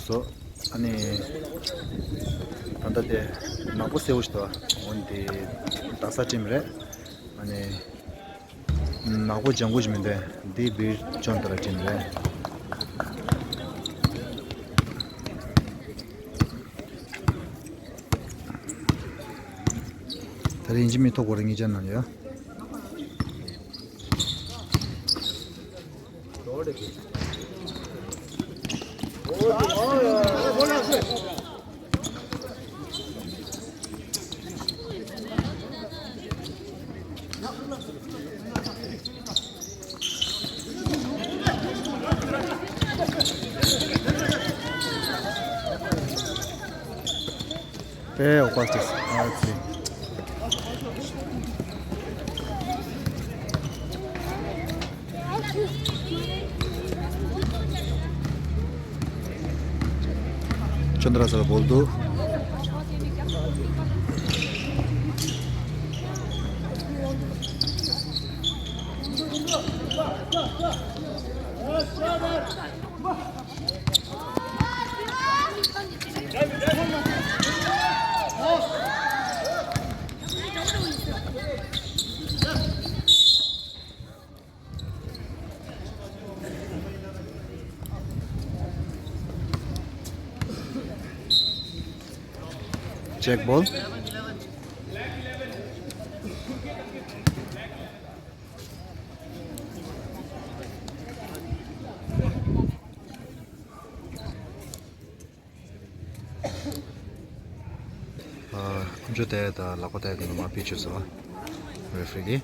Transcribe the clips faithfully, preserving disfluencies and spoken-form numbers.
སོ། ཨ་ནི། ད་ལྟ་དེ་ནག་པོ་སེར་པོ་ཞིག་འདུག་འོན་ཏེ་རྡ་ས་ཊིམ་རེད། ཨ་ནི། ནག་པོ་ལྗང་གུ་ཞིག་མི་འདུག་འདི་བིར་ཅོན་ཏ་ར་ཊིམ་རེད། ད་རིང་ཡིན་གཅིག་མིན་གཅིག་ཐོབ་དགོས་རེད། ངེད་ཅག་ནང་ཡ། Hey, Augustus. Ah, okay. ཅོན་ཏ་ར་ས་ལ་བོལ་འདུག Check ball. ཨ། ཁོང་ཚོ་དེ་ད་ལག་པ་དེ་གི་ནང་མ་ཕི་ཆུ་སོ། རེ་ཧྥི་རི་གི།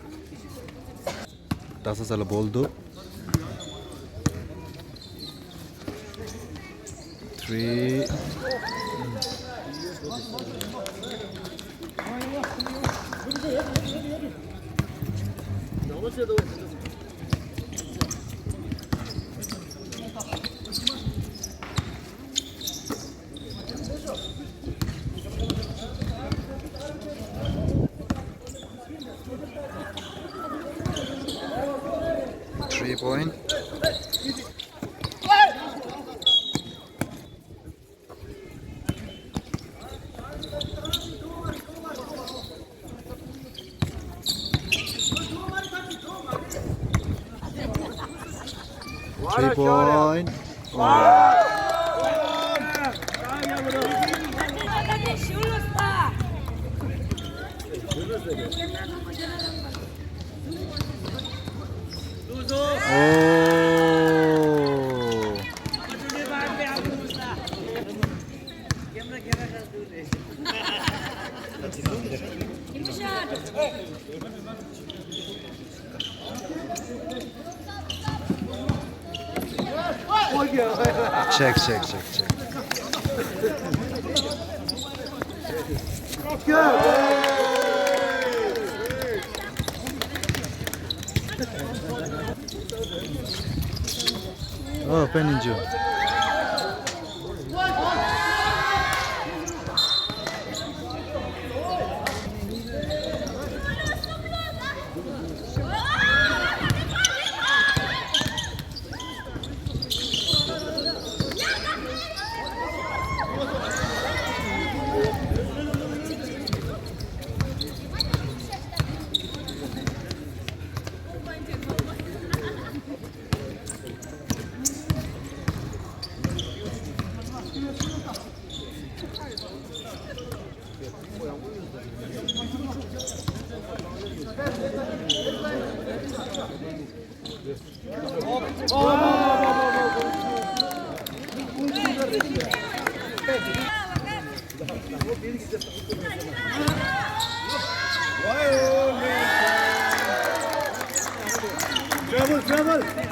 རྡ་ས་ས་ལ་བོལ་འདུག་ཐི་རི། Three point. Three point. Oh. Check, check, check, check. Oh, pen injury. Travel, travel.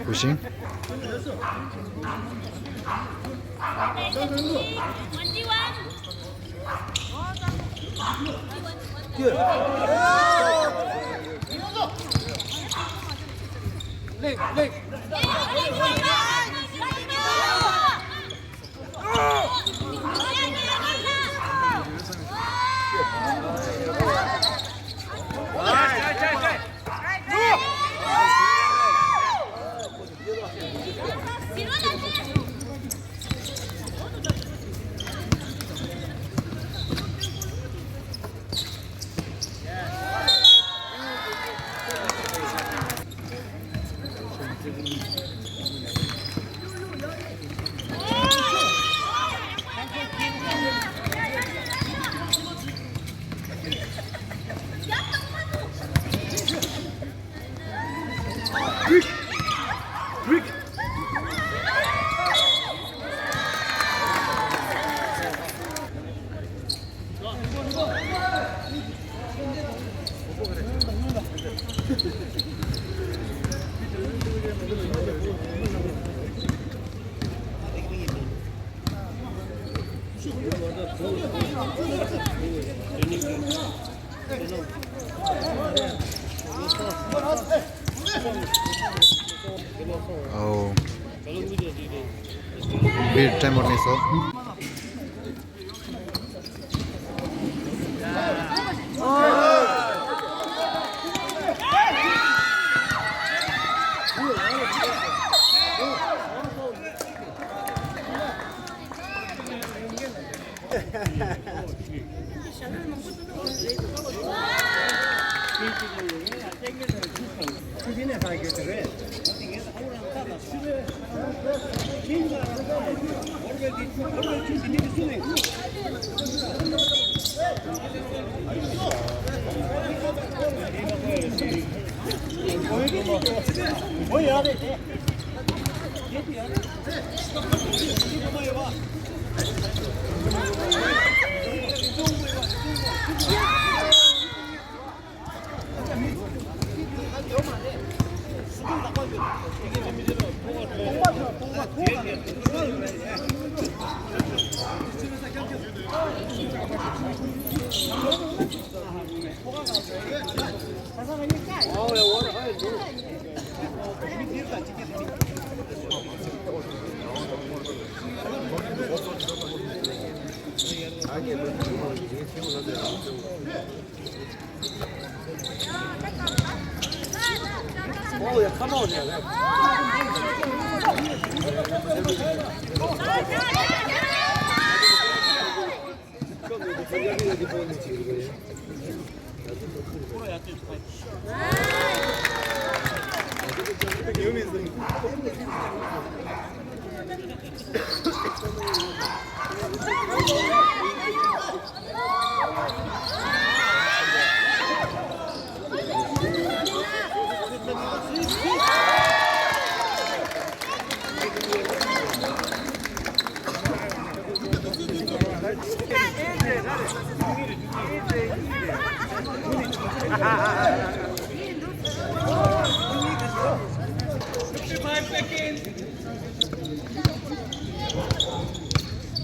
Pushing. Oh. Bir time or so.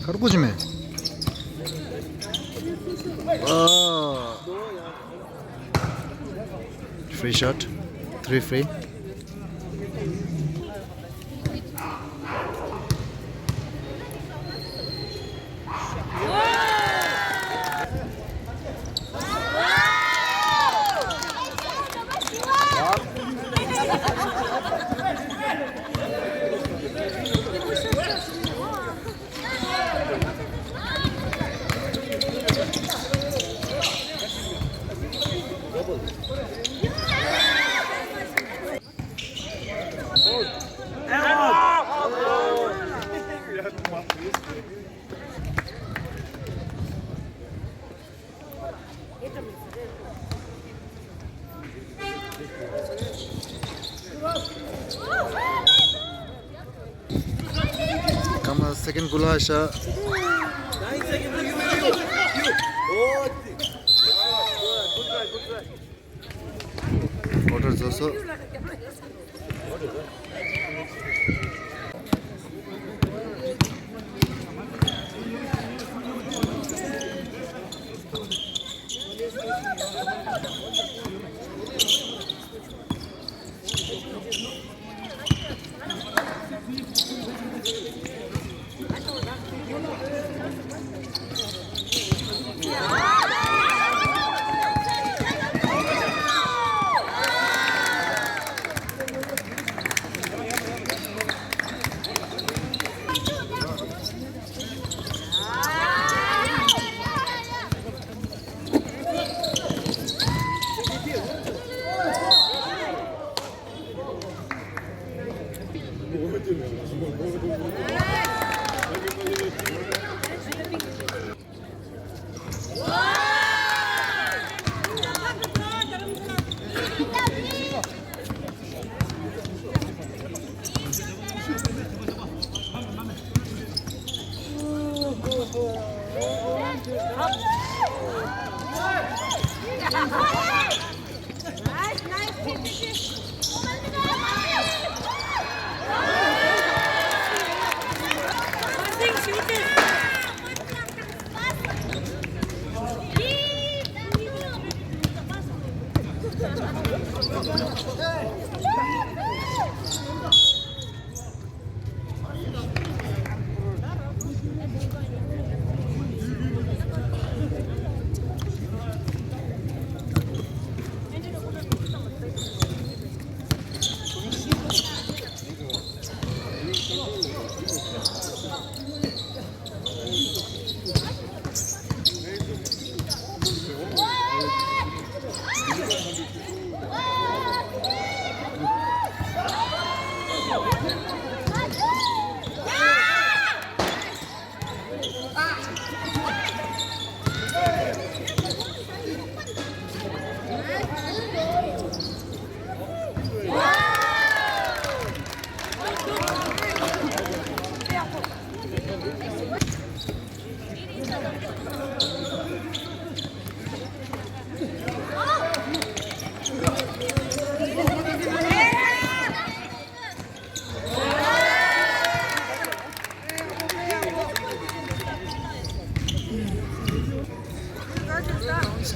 Karkuchime. Ah. Free shot. Three free. Kama second gula sha. Quarter zoso.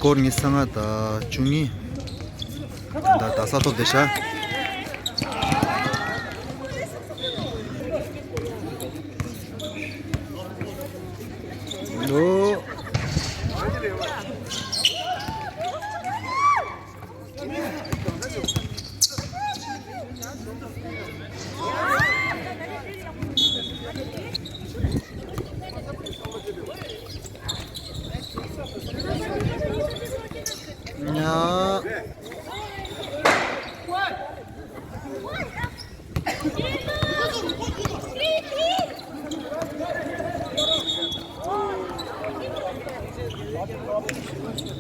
སྐོར་ཉི་ཤུ་རྩ་ལྔ་དང་བཅུ་གཉིས། ད་ད་ས་ཐོབ་བསྡད་ཤག་ལོ། ཉ།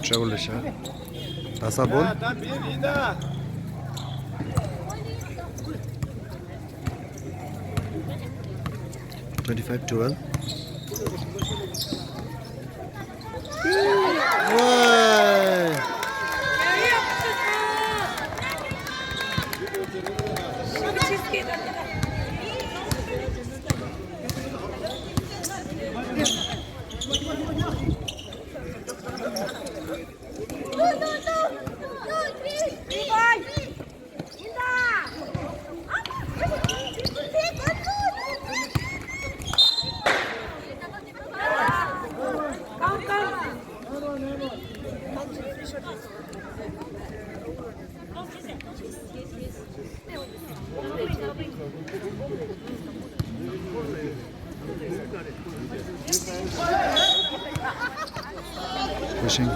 ཊེ་བལ་ལ་ཤ། ད་ས་བོལ། Twenty five twelve. Pushing.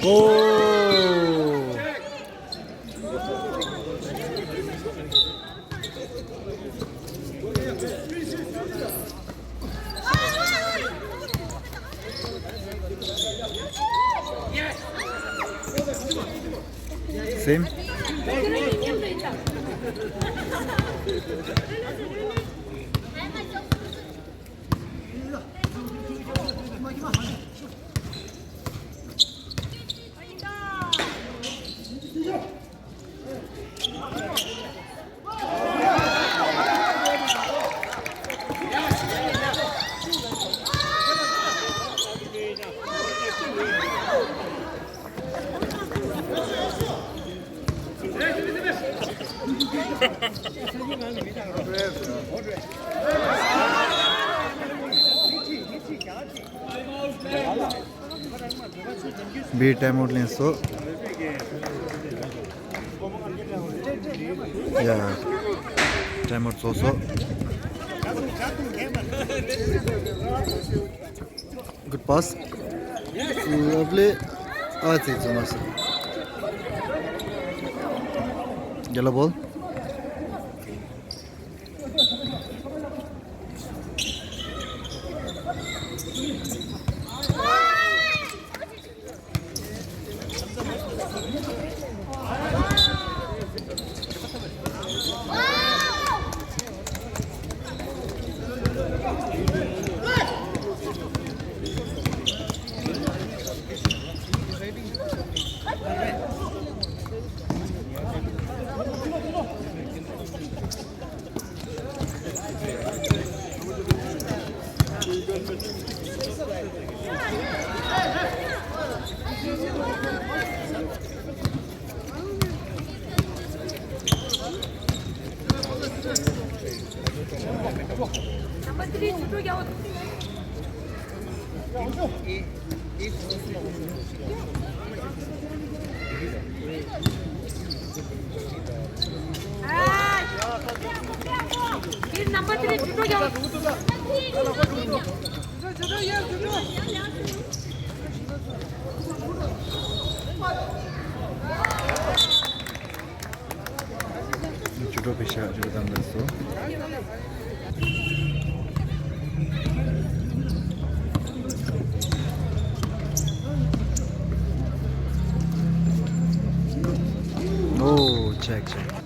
Oh! Same. བི་ཊའིམ་ཨའུཊ་ལེན་སོང་། ཡ། ཊའིམ་ཨའུཊ་རྫོགས་སོང་། Good pass. Lovely. ཨ་ཙི་ཙི་མ་སོང་། Yellow ball. ཇུ་ཌོ་པའི་ཤ་ཇུ་ཌོ་དང་ལགས་སོ། ཨོ། ཆེག་ཆེག།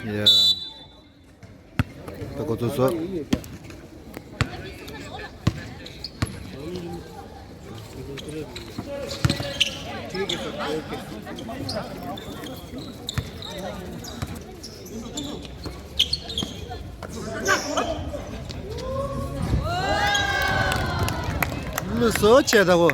ཡ། ད་འགོ་ཚུགས་སོང་། ལུས་སོ་ཆེ་ད་བོ།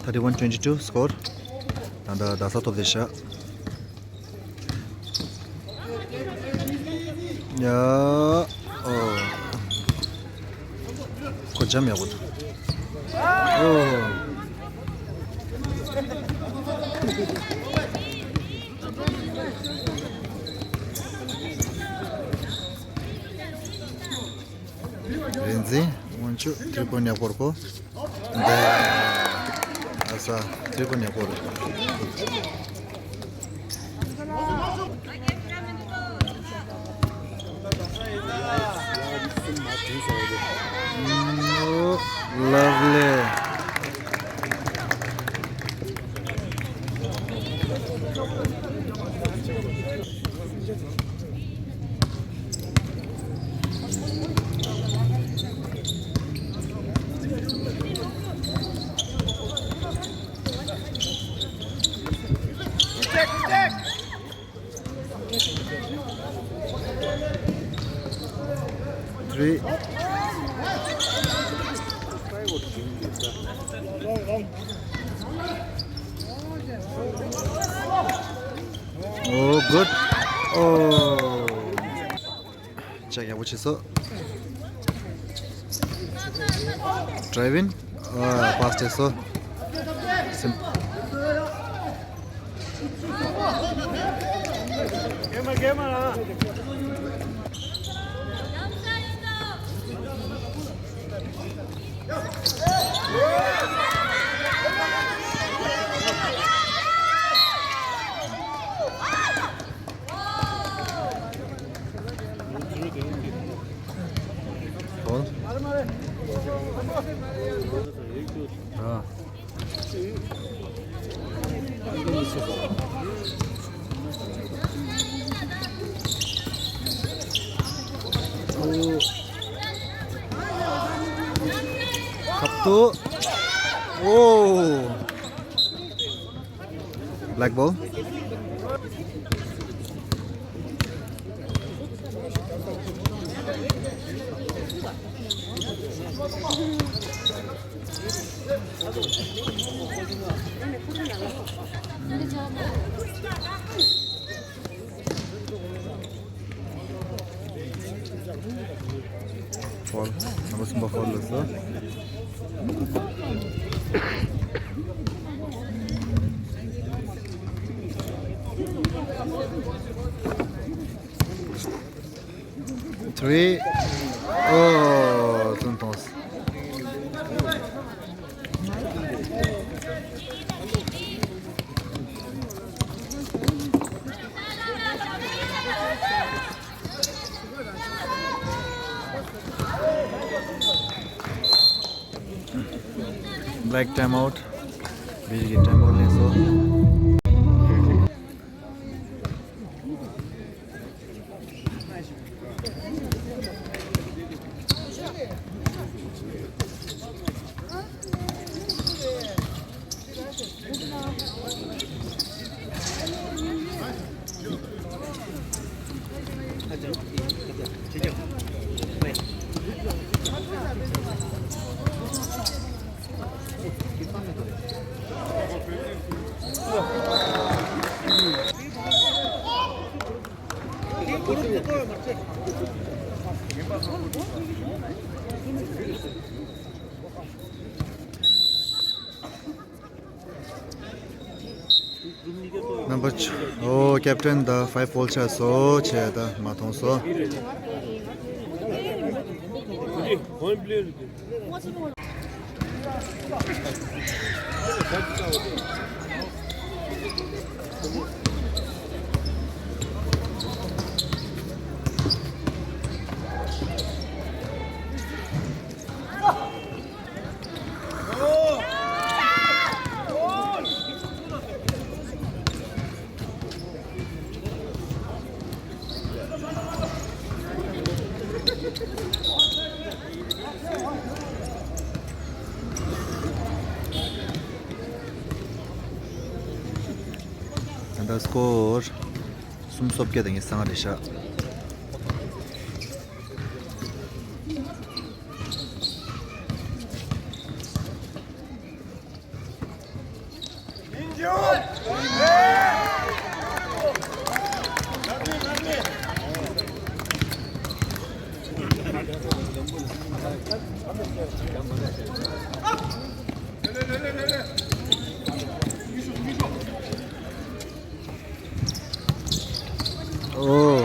Thirty-one twenty-two score. ད་ལྟ་རྡ་ས་ཐོབ་བསྡད་ཤག་ཡ། ཨོ། ཁོ་འཇམ་ཡག་པོ་འདུག་ཨོ། རིག་འཛིན་དབང་ཕྱུག་ཐིག་པོ་ཉག་པོར་གོ། འདི། ཨ་ས། ཐིག་པོ་ཉག་པོ་རེད། ཨོ། Lovely. Oh, good. Oh. Check ཡག་པོ་བྱས་སོང་། Driving. ཨ། pass བྱས་སོང་། Sim- Foul. ཨ། ཁབ་ཏུ། ཨོ། Black ball. Foul. Number གསུམ་པ་foul ལ་སོ། Three. Oh, ཙུན་ཐོང་། Black time out. བི་ཇི་གི་time out ལེན་སོང་། རྣམ་པ་ཆུ། ཨོ། captain ད་five foul ཆགས་སོ། བྱས་ད་མ་མཐོང་སོ། ད་ལྟ་སྐོར་སུམ་སོ་བརྒྱད་དང་ཉི་ཤུ་རྩ་ལྔ་རེད་ཤག་ཨོ།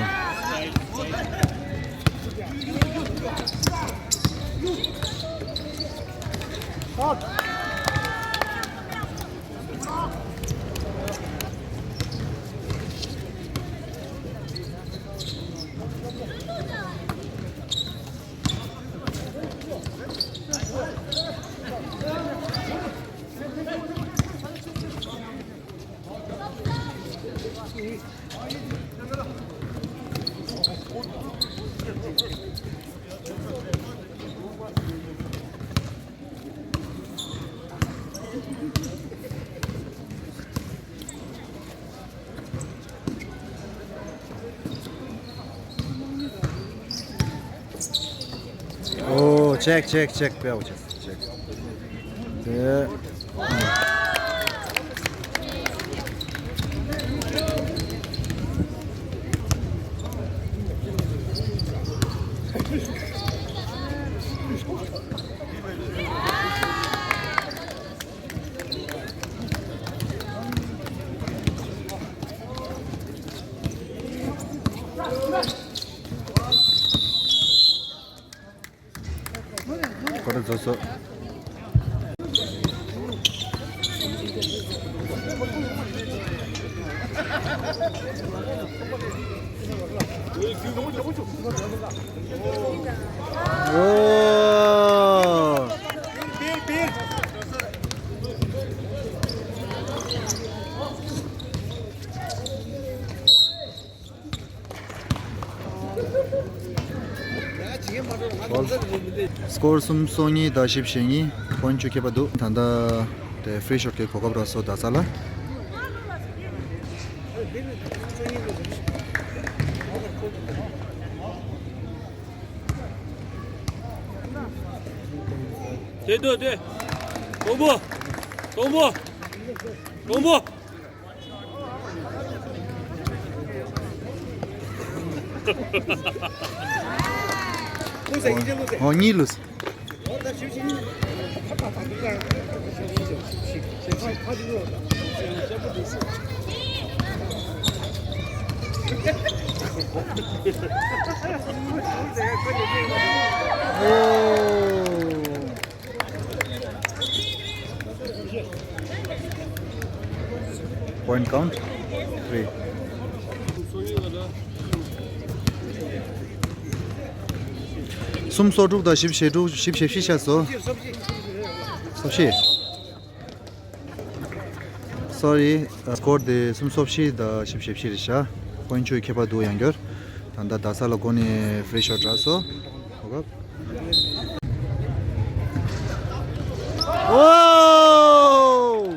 ཨོ། check check check དཔེ་ཡག་པོ་བྱས། check དེ། ཁོ་ར་བཟོ་བཟོ། ཨོ། སྐོར་སུམ་སོ་གཉིས་དང་བཞི་བཅུ་ཞེ་གཉིས། པོན་བཅུ་ཁྱད་པར་འདུག་ད་ལྟ་དེ་ཕི་རི་ཤོཊ་ཀྱི་གོ་སྐབས་རག་སོང་རྡ་ས་ལ། དེ་དོ་དེ། དང་པོ། དང་པོ། དང་པོ། ཨོ། གཉིས་ལུས། ཨོ། Point count three. སུམ་སོ་དྲུག་དང་བཞི་བཅུ་ཞེ་དྲུག་བཞི་བཅུ་ཞེ་བཞི་ཆགས་སོང་། སོ་བཞི། སོ་རི། སྐོར་དེ་སུམ་སོ་བཞི་དང་བཞི་བཅུ་ཞེ་བཞི་རེད་ཤག་པོན་བཅུ་ཁྱད་པར་འདུག་ཡང་བསྐྱར། ད་ལྟ་རྡ་ས་ལ་འགོ་ནས་ཕི་རི་ཤོཊ་རག་སོང་། གོ་སྐབས། ཨོ།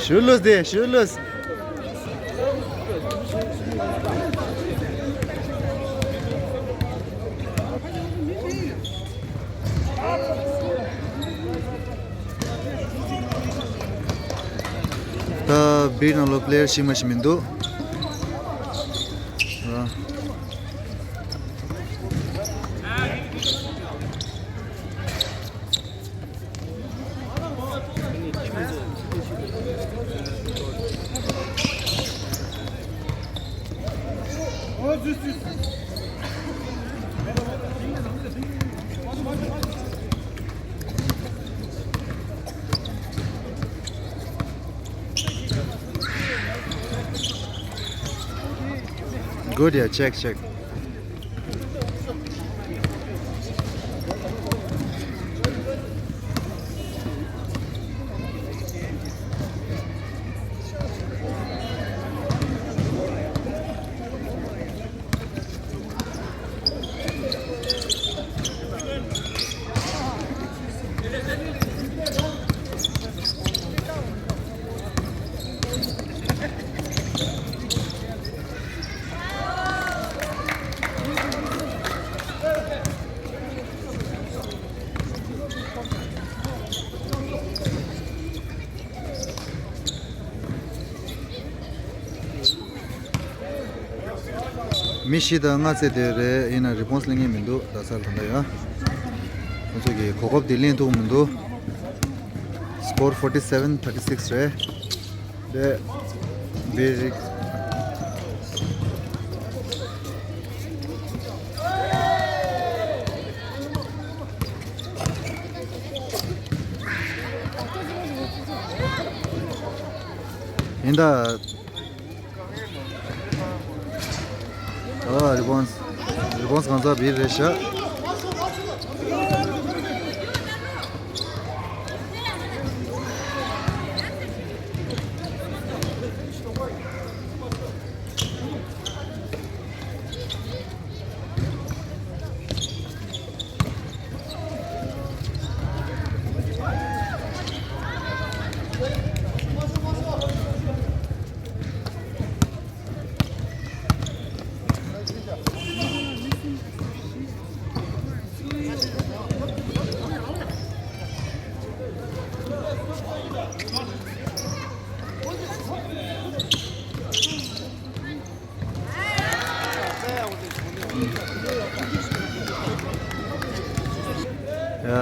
ཞུ་ལུས་དེ་ཞུ་ལུས། ད་བིར་ནང་ལོགས་པི་ལེ་ཡར་ཞིག་མ་ཞིག་མི་འདུག Good, yeah, check, check. མི་བཞི་དང་ལྔ་བཙལ་དེ་རེད། ཡིན་ན་རི་བོན་སི་ལེན་མཁན་མི་འདུག་རྡ་སར་ད་ལྟ་ཡ། ཁོ་ཚོ་གི་གོ་སྐབས་དེ་ལེན་ཐུབ་མི་འདུག Score forty seven thirty six རེད། དེ་བེ་རིག་ཡིན་ད། ཨ། རི་བོན་སི། རི་བོན་སི་གང་ཟག་བིར་རེད་ཤག་ཡ།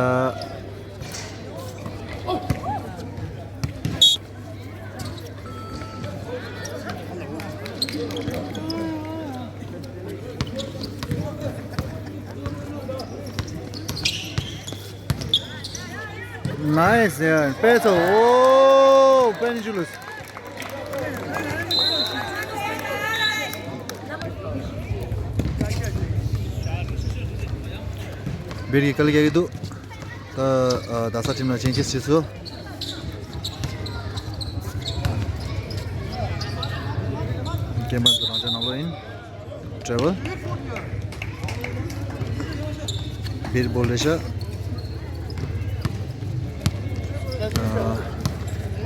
ནའི་སི་ཡ། པེ་ཚོ། ཨོ། པེན་ཇུ་ལུས། བིར་གྱིས་དཀའ་ལས་རྒྱག་གི་འདུག་ད་ཨ་རྡ་ས་ཊིམ་ལ་ཅེན་ཇེས་བྱས་སོང་། རྐྱེན་པ་འདི་རང་ཅག་ནང་ལོགས་ཡིན། ཊེ་རེ་ཝལ། བིར་བྷོལ་རེད་ཤག་ཨ།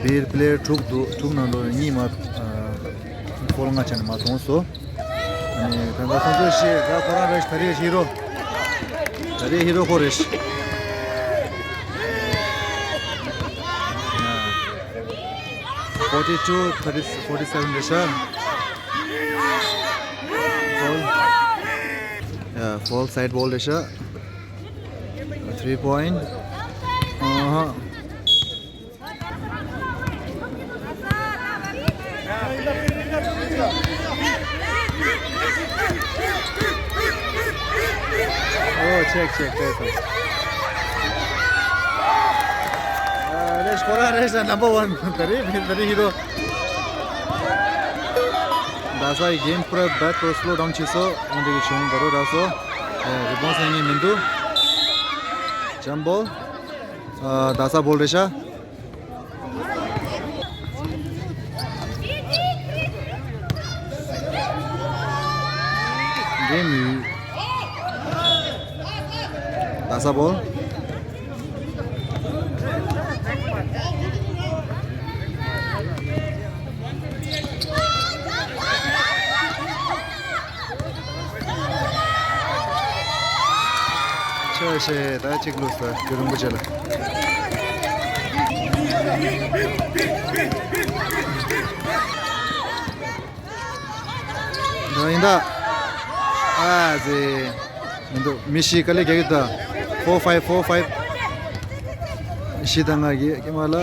བིར་པི་ལེ་ཡར་དྲུག་འདུག་དྲུག་ནང་ལོགས་གཉིས་མ། ཨ། ཕོལ་ལྔ་ཆ་ནས་མ་ཐོངས་སོང་། ཨ་ནི་ད་ལྟ་སོང་ཚོད་ཤེས་ད་ཁོ་རང་རེད་ཤག་ད་རེས་ཧི་རོ། ད་རེས་ཧི་རོ་ཁོ་རེད་ཤག་ཕོར་ཊི་ཊུ་ཐར་ཊི་ཕོར་ཊི་སེ་བན་རེད་ཤག་ཕོལ། ཡ། ཕོལ་སའིཌ་བྷོལ་རེད་ཤག་ཐི་རི་པོའིན་ཊི། ཨ་ཧ། ཨོ། ཆེག་ཆེག་ཆེག་སོང་། ཨ། རེད་ཤག་ཁོ་རང་རེད་ཤག་ནམ་བར་ཝན། ད་རེས་མིན། ད་རེས་ཧི་རོ། རྡ་ས་ཡི་གེམ་པུ་ར་རྦད་པོ་སི་ལོ་ཌའུན་བྱས་སོང་། འོན་ཏེ་གི་བྱུང་ད་རུང་རག་སོང་། ཨེ། རི་བོན་སེང་གི་མི་འདུག་ཇམ་བྷོལ། ཨ། རྡ་ས་བྷོལ་རེད་ཤག་འདི་མི། རྡ་ས་བྷོལ། ཆོས་བཤད་ད་གཅིག་ལུས་ས་རྒྱུ་རིན་པོ་ཆེ་ལ། ད་ཡིན་ད། ཨ་ཙི། མི་འདུག་མི་བཞི་དཀའ་ལས་རྒྱག་གི་ད། ཕོར་ཕའིབ། ཕོར་ཕའིབ། བཞི་དང་ལྔ་གི་ཀྱེ་མ་ལ། ཨ།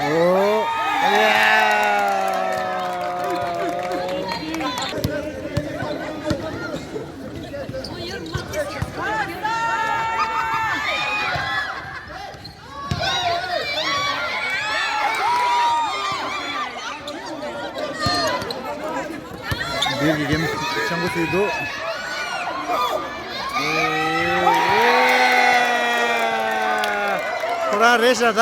ཨོ། ཡ། བིར་གྱི་གེམ་སྤྱང་པོ་བྱས་འདུག་ཁོ་རང་རེད་ཤག་ད།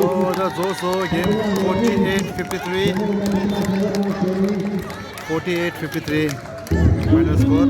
ཨོ། ད་རྫོགས་སོང་། གེམ་forty eight fifty three། forty eight fifty three། ཕའི་ནལ་སི་ཀོར།